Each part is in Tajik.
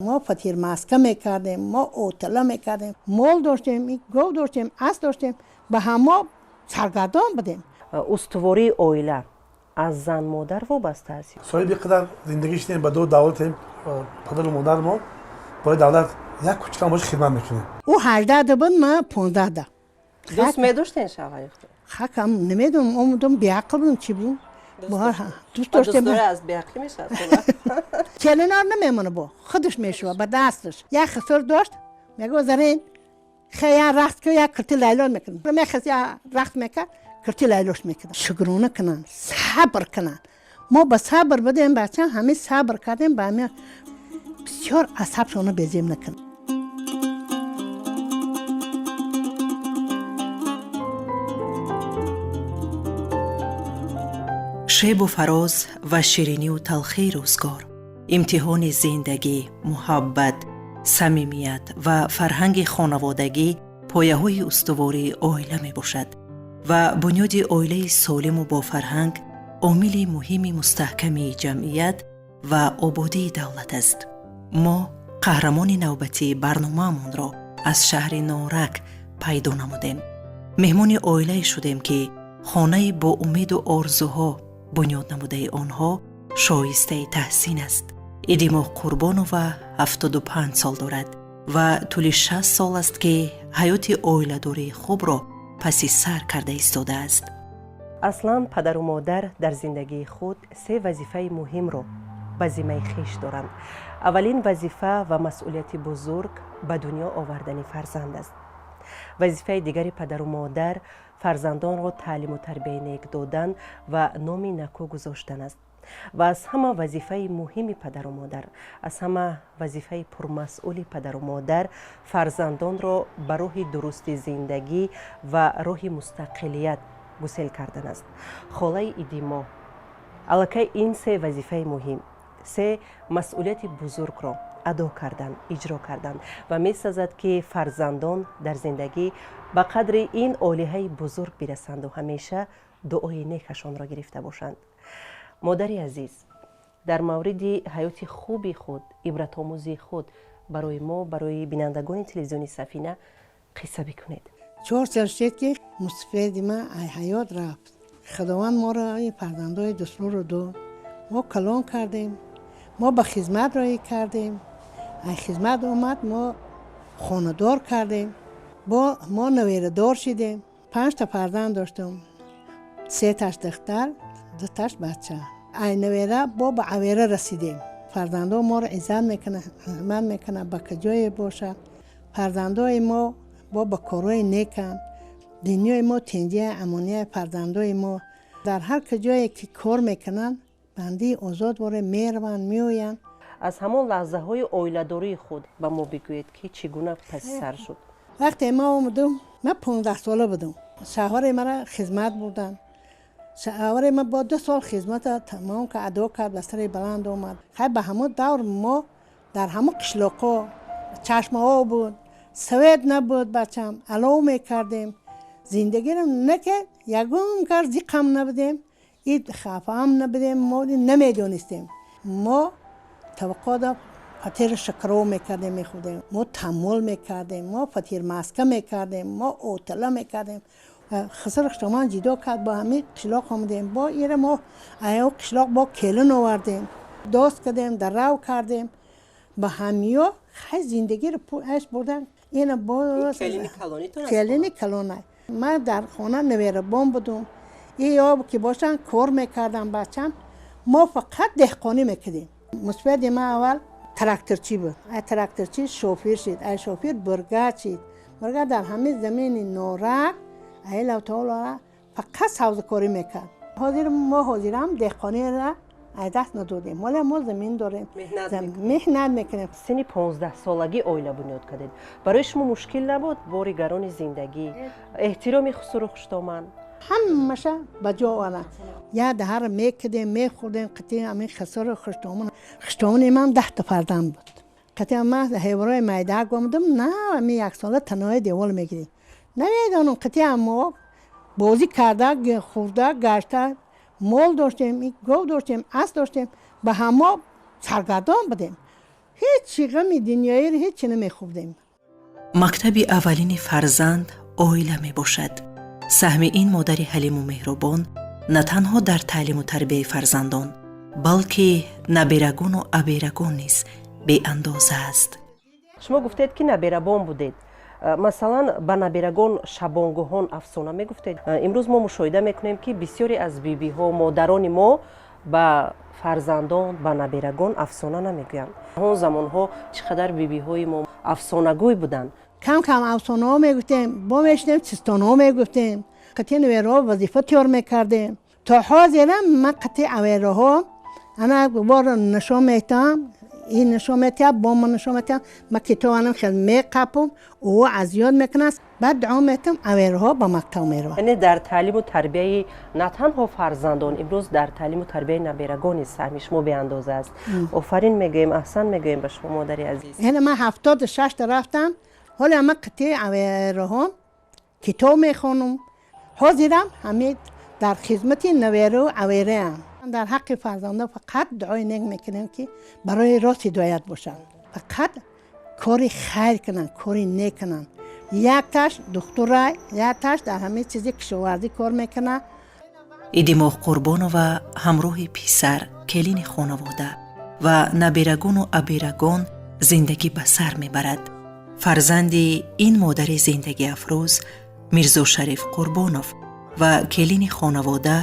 Мо фатирмаска мекардем, мо отала мекардем, мол доштем, гов доштем, асп доштем, ба ҳамо саргардон будем. Устувории оила аз зан модар вобаста аст. Соҳиби қадар зиндагӣ шудем, ба ду давлатем, падару модари мо барои давлат як кучикам бош хидмат мекунем. Ӯ 18 буд, ман 15. Дӯст медоштен шавҳари худ? Хакам намедонам, омудам, беақл будам, чӣ будам. Дӯст доштем. Аз беақлӣ мешавад. Келинор намемона, бо худаш мешува ба дасташ. Як хисур дошт, мегӯ: «Зарин, хе як рахт ки як кирти лайлон мекунам». Мехест, як рахт мекард, кирти лайлош мекардам. Шукрона кунанд, сабр кунанд. Мо ба сабр будем, бача, ҳамин сабр кардем, ба ҳамин бисёр асабшона безеб накунанд. Шебу фароз ва ширинию талхии рӯзгор, имтиҳони зиндагӣ, муҳаббат, самимият ва фарҳанги хонаводагӣ пояҳои устувории оила мебошад ва бунёди оилаи солиму бофарҳанг омили муҳими мустаҳкамии ҷамъият ва ободии давлат аст. Мо қаҳрамони навбатии барномаамонро аз шаҳри Норак пайдо намудем. Меҳмони оилае шудем, ки хонаи бо умеду орзуҳо бунёд намудаи онҳо шоистаи таҳсин аст. Идимо Қурбонова 75 сол дорад ва тӯли 60 сол аст, ки ҳаёти оиладории хубро паси сар карда истодааст. Аслан падару модар дар зиндагии худ се вазифаи муҳимро ба зиммаи хеш доранд. Аввалин вазифа ва масъулияти бузург ба дунё овардани фарзанд аст. Вазифаи дигари падару модар фарзандонро таълиму тарбияи нек додан ва номи накӯ гузоштан аст. Ва аз ҳама вазифаи муҳими падару модар, аз ҳама вазифаи пурмасъули падару модар фарзандонро ба роҳи дурусти зиндагӣ ва роҳи мустақилият гусел кардан аст. Холаи Идимо аллакай ин се вазифаи муҳим, се масъулияти бузургро адо карданд, иҷро карданд ва месазад, ки фарзандон дар зиндагӣ ба қадри ин олиҳаи бузург бирасанду ҳамеша дуои некашонро гирифта бошанд. Модари азиз, дар мавриди ҳаёти хуби худ, ибратомӯзи худ барои мо, барои бинандагони телевизиони Сафина қисса бикунед. 4 сол шуд, ки мусафеди ман ай ҳаёт рафт. Худованд моро фарзандои дӯстроро дод, мо калон кардем, мо ба хизмат роҳӣ кардем. Ай хизмат омад, мо хонадор кардем, бо мо наверадор шидем. Панҷта фарзанд доштам: сеташ духтар, дуташ бача. Ай навера бо ба авера расидем. Фарзандо моро иззат мекунад, ҳурмат мекунад, ба куҷое бошад. Фарзандои мо бо ба корҳои неканд. Дунёи мо тинҷия, амония. Фарзандои мо дар ҳар куҷое ки кор мекунанд, бандаи озод боре мераванд, меоянд. Аз ҳамон лаҳзаҳои оиладории худ ба мо бигӯед, ки чӣ гуна паси сар шуд. Вақте ма омадум, ман 15сола будам. Шавҳари мара хизмат бурданд. Шавҳари ма бо 2 сол хизмата тамом адо кард, ба сари баланд омад. Хай, ба ҳамон давр мо дар ҳамон қишлоқҳо чашмаҳо буд, свет набуд, бачам, алов мекардем. Зиндагиро не ки ягон кар зиқам набудем, и хафаам набудем. Мо намедонистем. Мо таваққода фатири шакаров мекардем, мехӯрдем, мо тамол мекардем, мо фатирмаска мекардем, мо отала мекардем. Хиср хуштоман ҷидо кард, бо ҳамин қишлоқ омадем. Бо ира мо аё қишлоқ бо келин овардем, дост кардем, дарав кардем ба ҳамиё. Хай, зиндагиро аш бурдан ина бо келини калона. Ман дар хона наверабон будум. И ё ки бошанд, кор мекардам, бачам. Мо фақат деҳқонӣ мекардем. Мусбати ман аввал тракторчӣ буд, ай тракторчӣ шофир шид, ай шофир бригад шид. Бригад дар ҳамин замини Норак ай лавтаоло фақат савзакорӣ мекард. Ҳозир мо ҳозирам деҳқониро ай даст надодем. Ҳоле мо замин дорем, меҳнат мекунем. Синни 15солагӣ оила бунёд кардед. Барои шумо мушкил набуд бори гарони зиндагӣ, эҳтироми хусуру хуштоман? Ҳамаша ба ҷо овард. Як даҳара мекардем, мехӯрдем қити ҳамин хисору хуштомон. Хуштомони ман 10та фарзанд буд. Қити ман ҳеврои майдаак омадам, на ҳамин яксола танои девол мегирем. Намедонам, қити мо бозӣ карда, хӯрда, гашта, мол доштем, гов доштем, асп доштем, ба ҳамо саргардон будем. Ҳечи ғами дунёиро ҳечи намехӯрдем. Мактаби аввалини фарзанд оила мебошад. Саҳми ин модари ҳалиму меҳрубон на танҳо дар таълиму тарбияи фарзандон, балки наберагону аберагон низ беандоза аст. Шумо гуфтед, ки наберабон будед. Масалан, ба наберагон шабонгоҳон афсона мегуфтед. Имрӯз мо мушоҳида мекунем, ки бисёре аз бибиҳо, модарони мо ба фарзандон, ба наберагон афсона намегӯянд. Он замонҳо чӣ қадар бибиҳои мо афсонагӯй буданд. Кам кам афсонаҳо мегуфтем, бо мешинем, чистонҳо мегуфтем, қатъи навераҳо вазифа тиёр мекардем. То ҳозирам ман қатъи авераҳо ана бор нишон метаҳам, ин нишон метиҳад, бо ман нишон метиҳам. Ман китобанам хел меқапам, ӯ аз ёд мекунад, баъд дуо метам, авераҳо ба мактаб мераванд. Яъне дар таълиму тарбияи на танҳо фарзандон, имрӯз дар таълиму тарбияи наберагон низ саҳми шумо беандоза аст. Офарин мегӯем, аҳсан мегӯем ба шумо, модари азиз. Яъне ман 76-та рафтам, ҳоле ман қатъи авераҳом китоб мехонам. Ҳозирам ҳамин дар хизмати наверу авераам. Дар ҳаққи фарзандо фақат дуои нек мекунем, ки барои рост ҳидоят бошанд, фақат кори хайр кунанд, кори нек кунанд. Якташ духтура, якташ дар ҳамин чизи кишоварзӣ кор мекунад. Идимоҳ Қурбонова ҳамроҳи писар, келини хонавода ва наберагону аберагон зиндагӣ ба сар мебарад. Фарзанди ин модари зиндагиафрӯз, Мирзошариф Қурбонов, ва келини хонавода,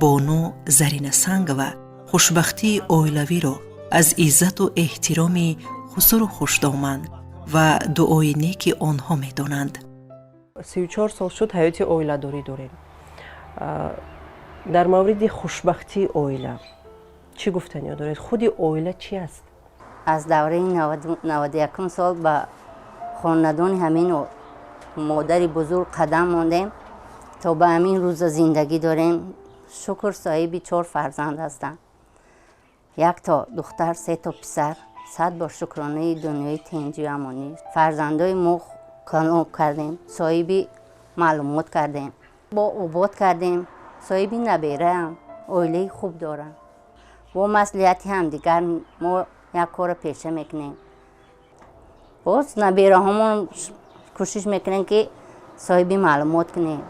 бону Зарина Сангова, хушбахтии оилавиро аз иззату эҳтироми хусуру хушдоман ва дуои неки онҳо медонанд. 34 сол шуд ҳаёти оиладорӣ дорем. Дар мавриди хушбахтии оила чӣ гуфтаниё доред? Худи оила чӣ аст? Аз давраи 91-ум сол ба хонадони ҳамин модари бузург қадам мондем, то ба ҳамин рӯза зиндагӣ дорем. Шукр, соҳиби чор фарзанд ҳастам: якто духтар, сето писар. Сад бор шукронаи дунёи тинҷию амонӣ. Фарзандои мо калон кардем, соҳиби маълумот кардем, бо обод кардем, соҳиби набераам, оилаи хуб дорам. Бо маслиҳати ҳамдигар мо як корро пеша мекунем. Боз набераҳомон кӯшиш мекунем, ки соҳиби маълумот кунем.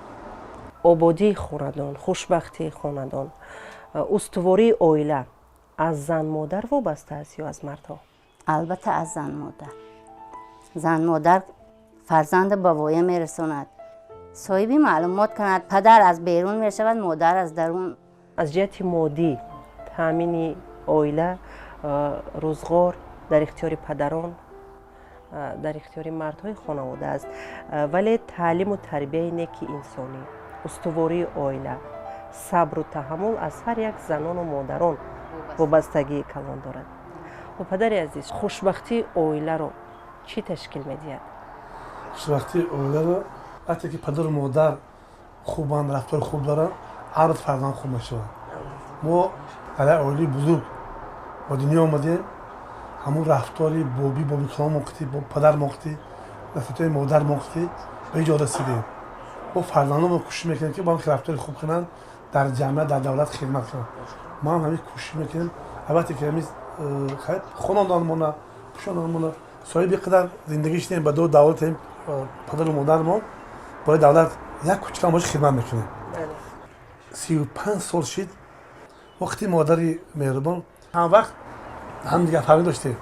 Ободии хонадон, хушбахтии хонадон, устувории оила аз зан модар вобаста аст ё аз мардҳо? Албатта, аз зан модар. Зан модар фарзанда ба воя мерасонад, соҳиби маълумот кунад. Падар аз берун мешавад, модар аз дарун. Аз ҷиҳати моддӣ таъмини оила, рӯзғор дар ихтиёри падарон, дар ихтиёри мардҳои хонавода аст, вале таълиму тарбияи неки инсонӣ, устувории оила, сабру таҳаммул аз ҳар як занону модарон вобастагии калон дорад. Падари азиз, хушбахтии оиларо чӣ ташкил медиҳад? Хушбахтии оиларо вақте ки падару модар хубанд, рафтори хуб доранд, албатта фарзанд хуб мешавад. Мо дар як оилаи бузург ба дунё омадем. Ҳамун рафтори боби бобикалон моқитӣ, падар моқитӣ, насиҳатҳои модар моқитӣ ба ин ҷо расидем. Мо фарзандонмо кӯшиш мекунем, ки бо ҳам рафтори хуб кунанд, дар ҷамъият, дар давлат хидмат кунанд. Мо ҳам ҳамин кӯшиш мекунем. Албатта ки ҳамин хононданмона, пӯшонданмона, соҳиби қадар зиндагӣ шудем, ба ду давлатем, падару модармо барои давлат як кӯчикам боша хидмат мекунем. 35 сол шид, вақти модари меҳрубон ҳам вақт ҳамдигарфаҳмӣ доштем,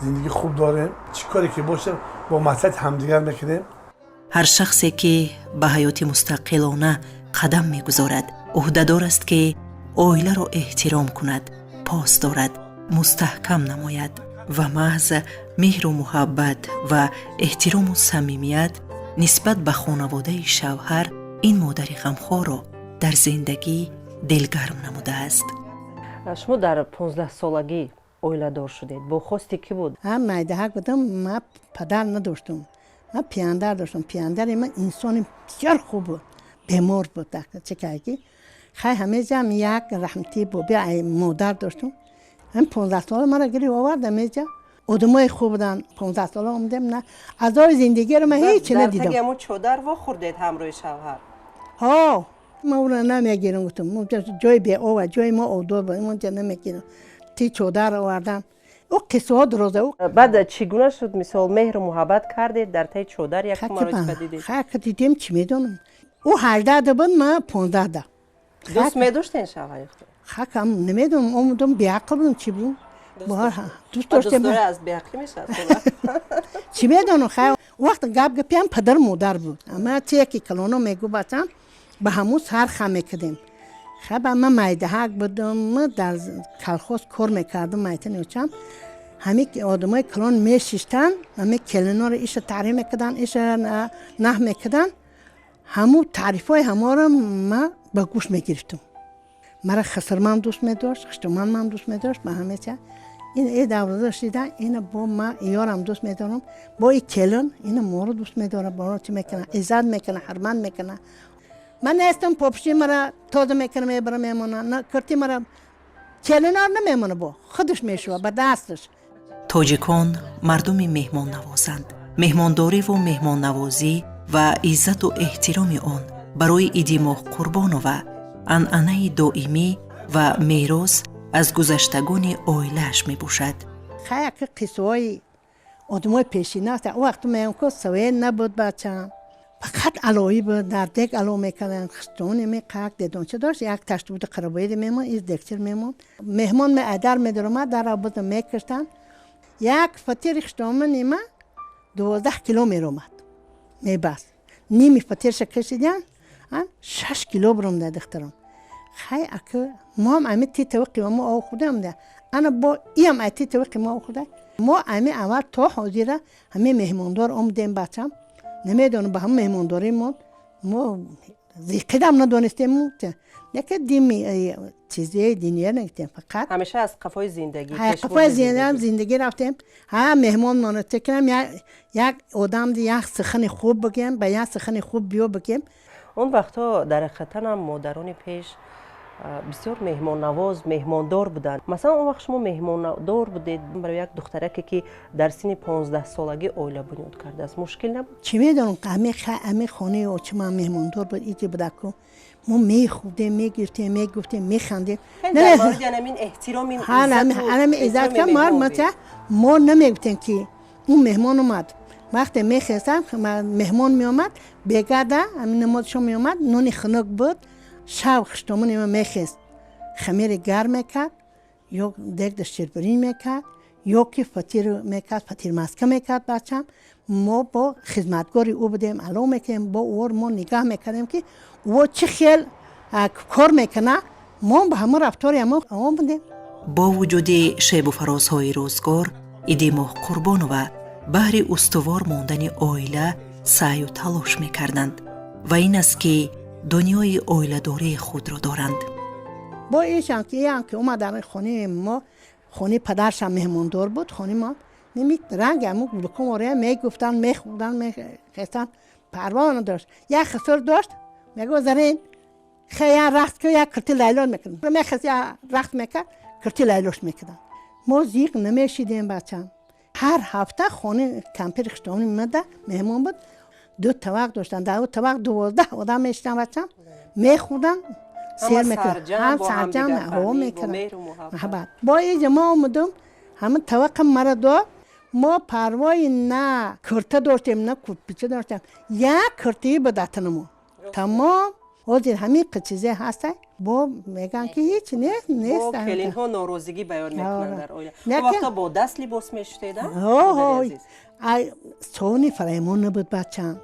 зиндагӣ хуб дорем. Чӣ коре ки боша, бо маслиҳати ҳамдигар мекунем. Ҳар шахсе, ки ба ҳаёти мустақилона қадам мегузорад, ӯҳдадор аст, ки оиларо эҳтиром кунад, пос дорад, мустаҳкам намояд ва маҳз меҳру муҳаббат ва эҳтирому самимият нисбат ба хонаводаи шавҳар ин модари ғамхорро дар зиндагӣ дилгарм намудааст. Шумо дар 15-солагӣ оиладор шудед. Бо хости кӣ буд? Ҳам майдаҳак будам, ман падар надоштум, ман пияндар доштам. Пияндари ман инсони бисёр хуб буд, бемор буд. Чӣ ки хай, ҳамеҷам як раҳмати боби модар доштум. Ҳам 15 сола мара гирифт, овард ҳамеҷа. Одамои хуб буданд. 15 сола омадем, на азоби зиндагиро ман ҳеҷ надидам. Дар таги чодар вохӯрдед ҳамроҳи шавҳар? Ҳо, ман ӯро намегирам, гуфтам, ҷои беова, ҷои мо обдор буд, онҷа намегирам. Ти чодар овардан. Ӯ қиссаҳо дуроза. Баъд чӣ гуна шуд, мисол, меҳру муҳаббат кардед, дар таи чодар як маротиба дидед? Хака дидем, чӣ медонам, ӯ 18-да буд, ма 15-да. Дӯст медоштен шавҳари худ? Хакам намедонам, омудам, беақл будам, чӣ будам. Дӯст доштем. Аз беақлӣ мешавад. Чӣ медонам, хай, вақт гап гапиам падару модар буд. Ама чие ки калоно мегӯ, бачам, ба ҳамун сар хам мекардем. Хай, ба ман майдаҳак будам, дар колхоз кор мекардам, майтани очам. Ҳами одамои калон мешиштанд, ҳами келиноро иша таъриф мекарданд, иша наҳ мекарданд. Ҳамун таърифҳои ҳаморо ма ба гӯш мегирифтам. Мара хисрмам дӯст медошт, хуштуманмам дӯст медошт. Ба ҳамеча ин э даврада шида, ина бо ма ёрам дӯст медорам, бо и келин ина моро дӯст медорам, боро чӣ мекунам, иззат мекунам, ҳурмат мекунам. Ман нестам, попши мара тоза мекунам, мебарам, мемона на кирти мара келинор намемона, бо худаш мешува ба дасташ. Тоҷикон мардуми меҳмоннавозанд. Меҳмондориву меҳмоннавозӣ ва иззату эҳтироми он барои Идимоҳ Қурбонова анъанаи доимӣ ва мерос аз гузаштагони оилааш мебошад. Хай, аки қиссаҳои одамои пешина аст. Он вақт меям ку свет набуд, бачам, фақат алоӣ буд. Дар дег ало мекарданд. Хистони меқак дедонча дошт, як ташт буд, қарабоида мемон, из дегчир мемон. Меҳмон дар медаромад, дарра буд, мекиштанд. Як фатири хиштома нима 12 кило меромад, мебаст. Ними фатирша кашидян, 6 кило биромда, духтарам. Хай, ака, моам ами ти тавиқи мо ов хӯрдаам да, ана бо иам ай ти тавиқи мо ов хӯрда. Мо ами аввал то ҳозира ҳами меҳмондор омадем, бачам, намедонам, ба ҳама меҳмондорӣ мо мо зиқидам надонистем, яке дими чизии диния нагитем фақат. Ҳамеша аз қафои зиндагӣ. Қафои зиндагӣ рафтем. Ҳа, меҳмон монатекунам, як одам як сухани хуб бигем, ба як сухани хуб биё бигем. Он вақтҳо дар ҳақиқатан ҳам модарони пеш бисёр меҳмоннавоз, меҳмондор буданд. Масалан, он вақт шумо меҳмондор будед. Барои як духтараке, ки дар синни 15-солагӣ оила бунёд кардааст, мушкил набуд? Чӣ медонам, ами хонаи очимам меҳмондор буд. Иҷи будаку мо мехӯрдем, мегирифтем, мегуфтем, механдем. Эҳтироми. Иззат. Мо намегуфтем, ки ӯ меҳмон омад. Вақте мехестам, меҳмон меомад, бегада ами намозшо меомад, нони хунук буд. Шав хуштомони ма мехест, хамири гарм мекард, ё дегда ширбирин мекард, ё ки фатир мекард, фатирмаска мекард. Бачам, мо бо хизматгори ӯ будем, ало мекардем, бо ӯ мо нигаҳ мекардем, ки ӯ чӣ хел кор мекунад, мо ба ҳамон рафтори ҳамон будем. Бо вуҷуди шебу фарозҳои рӯзгор, Идимоҳ Қурбонова баҳри устувор мондани оила саъю талош мекарданд ва ин аст, ки дунёи оиладории худро доранд. Бо ишам ки иам ки омад дар хонаи мо, хонаи падаршам меҳмондор буд, хонаи мо ними ранги ҳамун гулукон мегуфтанд, мехӯрданд, мехестанд, парво надошт. Як хисур дошт, мегӯ: «Зарин, хе, як рақс ку, як кирти лайло мекунам». Мехест, як рақс мекард, кирти лайлош мекарданд. Мо зиқ намешидем, бачам. Ҳар ҳафта хонаи кампири хиштомӣ меомада, меҳмон буд. Ду тавақ доштанд, дар ӯ тавақ 12 одам мешиданд, бачам, мехӯрданд, сер мекарданд, ҳам сарҷам ҳаво мекарданд, муҳаббат. Бо иҷа мо омадум, ҳамин тавақам мара дод. Мо парвои на кирта доштем, на курпича доштем, як киртии ба датанамо тамом. Ҳозир ҳамин чизе ҳаста, бо мегӯянд, ки ҳеч нест, нест. Келинҳо норозигӣ баён мекунанд дар оила. Вақто бо даст либос мешустед? Сони фараймон набуд, бачам,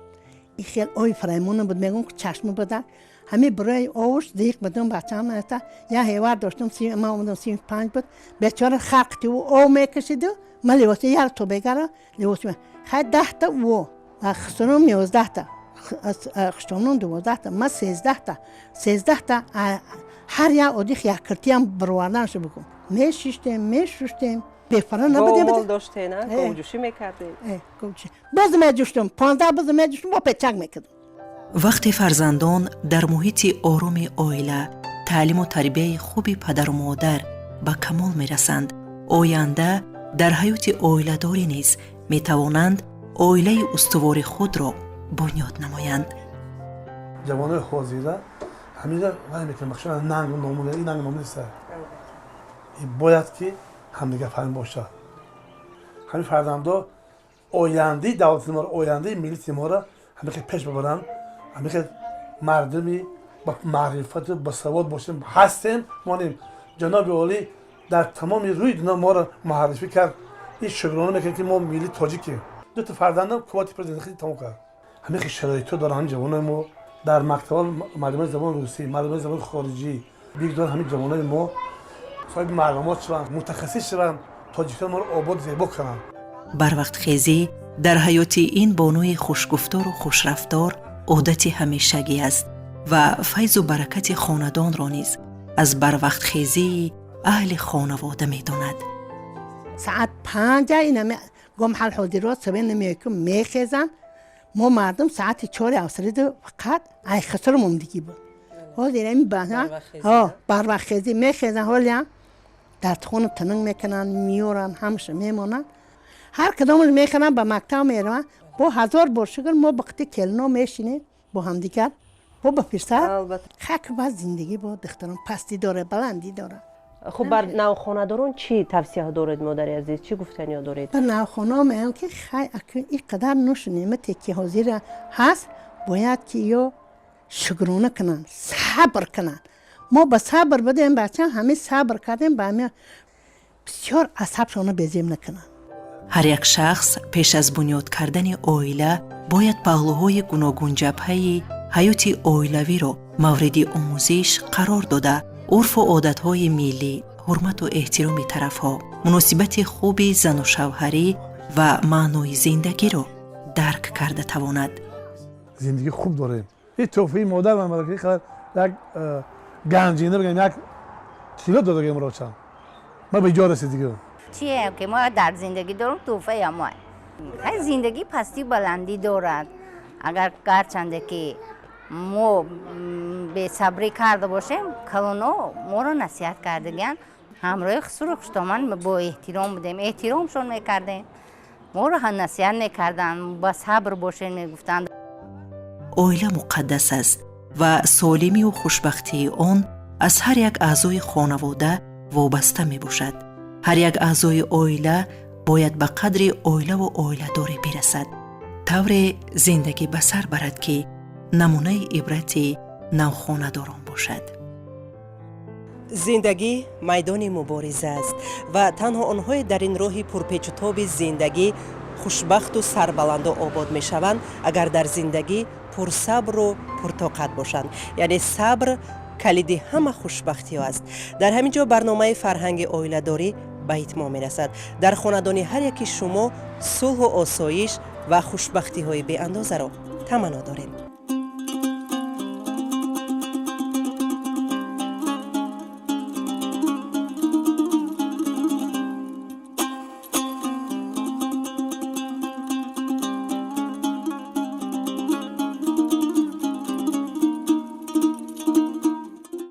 и хел ои фараймон набуд. Мегӯм, чашма буда, ҳами барои овуш зиқ будам, бачам. Як ҳевар доштам, ман омадам, 35 буд, бечора, халқти ӯ ов мекашиду ман либоси як тобегара либоси. Хай, 10-та ӯ, хусурум 11-та, хуштонун 12-та, ман 13-та, 13-та. Ҳар як одих як киртиам бароварданашо бикун. Мешиштем, мешуштем, бефара набудем. Мол доштена, говҷӯшӣ мекардед? Боз меҷӯштум, 15 боз меҷӯштум, бо печак мекардам. Вақте фарзандон дар муҳити ороми оила, таълиму тарбияи хуби падару модар ба камол мерасанд, оянда дар ҳаёти оиладорӣ низ метавонанд оилаи устувори худро бунёд намоянд. Ҷавонои ҳозира ҳамиҷа вай мекунад, махсусан нангу номус, ин нангу номус неста. Бояд ки ҳамдигарфаҳмӣ бошад. Ҳамин фарзандо ояндаи давлати моро, ояндаи миллати моро ҳамин хел пеш бибаранд, ҳамин хел мардуми ба маърифату басавод бошем. Ҳастем, монем. Ҷаноби олӣ дар тамоми рӯи дунё моро муаррифӣ кард. Ин шукрона мекунем, ки мо милли тоҷикем. Дута фарзандам куввати президент тамом кард. Ҳамин хел шароитҳо доранд ҳамин ҷавонои мо дар мактабҳо, муаллимои забони русӣ, муаллимои забони хориҷӣ. Бигзор ҳамин ҷавонои мо соҳиби маълумот шаванд, мутахассис шаванд, Тоҷикистон моро обод, зебо кунанд. Барвақтхезӣ дар ҳаёти ин бонуи хушгуфтору хушрафтор одати ҳамешагӣ аст ва файзу баракати хонадонро низ аз барвақтхезии аҳли хонавода медонад. Саат 5 инами гом ҳал ҳозирот сабен намеку мехезан. Мо мардум саати 4 авсариду фақат айхаср мондагӣ буд. Ҳозир ами барвақтхезӣ мехезан. Ҳолиам дастхона тининг мекунанд, меёранд, ҳамаша мемонанд, ҳар кадомаш мехӯранд, ба мактаб мераванд. Бо ҳазор бор шукр, мо ба қити келино мешинем бо ҳамдигар, бо ба пирсар хак. Баъд зиндагӣ бо духтарон пастӣ дора, баландӣ дора. Хуб, бар навхонадорон чӣ тавсияҳо доред, модари азиз, чӣ гуфтаниҳо доред? Ба навхонаҳо мегӯям, ки хай, акун ин қадар нӯшу неъмате ки ҳозира ҳаст, бояд ки ё шукрона кунанд, сабр кунанд. Мо ба сабр будем, бача, ҳамин сабр кардем. Ба ҳамин бисёр асабшона безеб накунанд. Ҳар як шахс пеш аз бунёд кардани оила бояд паҳлӯҳои гуногунҷабҳаи ҳаёти оилавиро мавриди омӯзиш қарор дода, урфу одатҳои миллӣ, ҳурмату эҳтироми тарафҳо, муносибати хуби зану шавҳарӣ ва маънои зиндагиро дарк карда тавонад. Зиндагӣ хуб дорем. Ин тӯҳфаи модар ман, як ганҷина бигем, як тилло додагем рочам ма ба ҷо расидигӣ. Чие ки мо дар зиндагӣ дорем, тӯҳфаи мо. Зиндагӣ пастӣ баландӣ дорад. Агар гарчанде ки мо бесабрӣ карда бошем, калоно моро насиҳат кардагиянд. Ҳамроҳи хусуру хуштоман бо эҳтиром будем, эҳтиромшон мекардем, моро насиҳат мекарданд, ба сабр бошем мегуфтанд. Оила муқаддас аст ва солимию хушбахтии он аз ҳар як аъзои хонавода вобаста мебошад. Ҳар як аъзои оила бояд ба қадри оилаву оиладорӣ бирасад, тавре зиндагӣ ба сар барад, ки намунаи ибрати навхонадорон бошад. Зиндагӣ майдони мубориза аст ва танҳо онҳое дар ин роҳи пурпечутоби зиндагӣ хушбахту сарбаланду обод мешаванд, агар дар зиндагӣ пурсабру пуртоқат бошанд. Яъне сабр калиди ҳама хушбахтиҳо аст. Дар ҳамин ҷо барномаи фарҳанги оиладорӣ ба итмом мерасад. Дар хонадони ҳар яки шумо сулҳу осоиш ва хушбахтиҳои беандозаро таманно дорем.